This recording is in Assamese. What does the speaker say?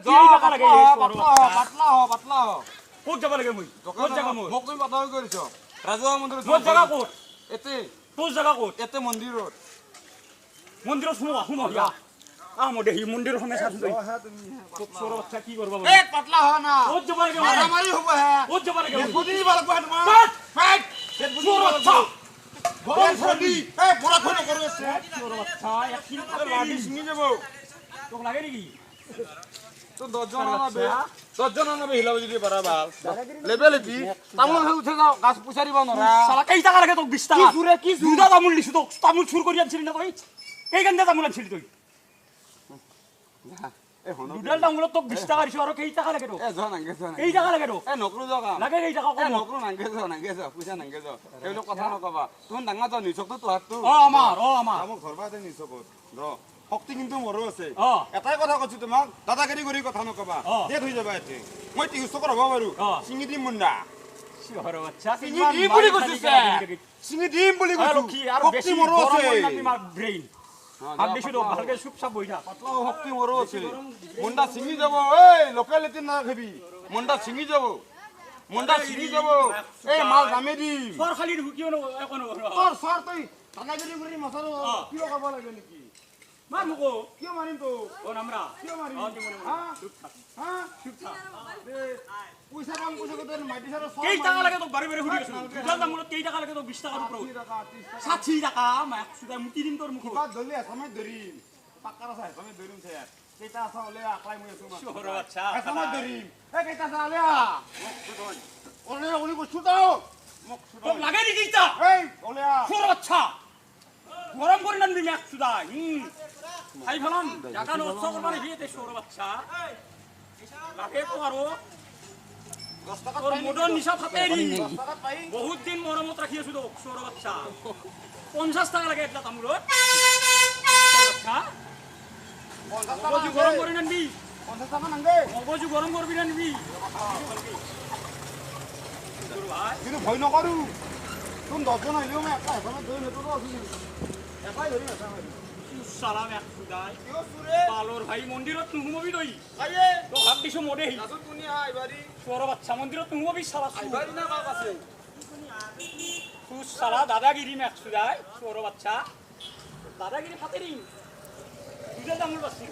টাকা লাগে পাতলা হ পাতলা হ ক'ত যাব লাগে মই ক'ত জাগা মই মোক তুমি পাতলা কৰিছ ৰাজহুৱা মন্দিৰত মোৰ জাগা ক'ত এতে তোৰ জাগা ক'ত এতে মন্দিৰত মন্দিৰত সোমোৱা সোমোৱা আহ মই দেহি মন্দিৰত সোমাই চাচোন তই তোক চোৰৰ বাচ্চা কি কৰবা এ পাতলা হ না ক'ত যাব লাগে মাৰামাৰি হ'ব হে ক'ত যাব লাগে বুজি দিব লাগিব তোমাৰ ফাইট চোৰৰ বাচ্চা গৰম ফদি এ বৰা থৈ নকৰো চোৰৰ বাচ্চা এক লাঠি ছিঙি যাব তোক লাগে নেকি তো দহজন আনাবে দহজন আনাবে হিলাব যদি পাৰা ভাল লেবেল এটি তামোল খাই উঠে যাও গাছ পইচা দিব নৰা শালা কেই টাকা লাগে তোক 20 টাকা কি চুৰে কি চুৰ দুটা তামোল দিছো তোক তামোল চুৰ কৰি আনছিলি না তই কেইখান তামোল আনছিলি তই দুডাল তামোলত তোক 20 টাকা দিছো আৰু কেই টাকা লাগে তোক এ যোৱা নাংগে যোৱা কেই টাকা লাগে তোক এ নকৰো যোৱা কাম লাগে কেই টাকা এ নকৰো নাংগে যোৱা নাংগে যোৱা পইচা নাংগে যোৱা এইবিলাক কথা নকবা তুমি ডাঙৰ যোৱা নিচকটো তোহাৰটো অ আমাৰ অ আমাৰ মোক ধৰবা দে নিচকত ৰ শক্তি কিন্তু মোৰো আছে অ এটাই কথা কৈছো তোমাক দাদাগিৰি কৰি কথা নকবা ডেট হৈ যাবা এতে মই টিউচকৰ হ'ব পাৰো ছিঙি দিম মুণ্ডা ছিঙি দিম বুলি কৈছো ছিঙি দিম বুলি কৈছো শক্তি মোৰো আছে ব্ৰেইন ভাগ দিছো তো ভালকে চুপচাপ বহি থাক পাতলা শক্তি মোৰো আছে মুণ্ডা ছিঙি যাব এই লোকেলিটি নাৰাখিবি মুণ্ডা ছিঙি যাব মুণ্ডা ছিঙি যাব এই মাল দামে দিম চৰ খালি কিয় একো তোৰ চৰ তই দাদাগিৰি কৰি মছালো কিয় খাব লাগে নেকি মাৰ মোকো কিয় মাৰিম তোক অ নামৰা কিয় মাৰিম হা পইচা পাম পইচা গোটেই মাটি চাৰ কেই টাকা লাগে তোক বাৰে বাৰে সুধি আছো দুডাল তামোলত কেই টাকা লাগে তোক 20 টকাৰ ওপৰত 60 টাকা মাক সুদাই মুতি দিম তোৰ মুখত কিবা ধৰিলে এচামে ধৰিম পাক্কাৰ আছে এচামে ধৰিম স্যাৰ কেইটা আছা ওলে আকলাই মই আছো চোৰৰ বাচ্চা এচামে ধৰিম এ কেইটা আছা ওলে ওলে ওলি কৈছো তো মোক তোক লাগে নেকি ইটা এই ওলে চোৰৰ বাচ্চা গৰম কৰি নানবি মাক সুদাই খাই ফেলাম জাগা নষ্ট কৰবা নেকি এতে চোৰৰ বাচ্চা লাগে তো আৰু তোৰ মদৰ নিচা থাকে বহুত দিন মৰমত ৰাখি আছো তোক চোৰৰ বাচ্চা 50 টাকা লাগে এটা তামোলত মগজু গৰম কৰি নানবি 50 টাকা নাংগে মগজু গৰম কৰবি নানবি কিন্তু ভয় নকৰো তুমি দহজন আহিলেও মই একা এখনত ধৰিম সেইটোতো আছো একাই ধৰিম একা সালাম এক সুদাই পালৰ ভাই মন্দিৰত নুসুমাবি তই তোক হাত দিছো মদেহি চোৰৰ বাচ্চা মন্দিৰত নুসুমাবি সালা সালা দাদাগিৰি মেক সুদাই চোৰৰ বাচ্চা দাদাগিৰি ফাটি দিম দুডাল তামোল বাচি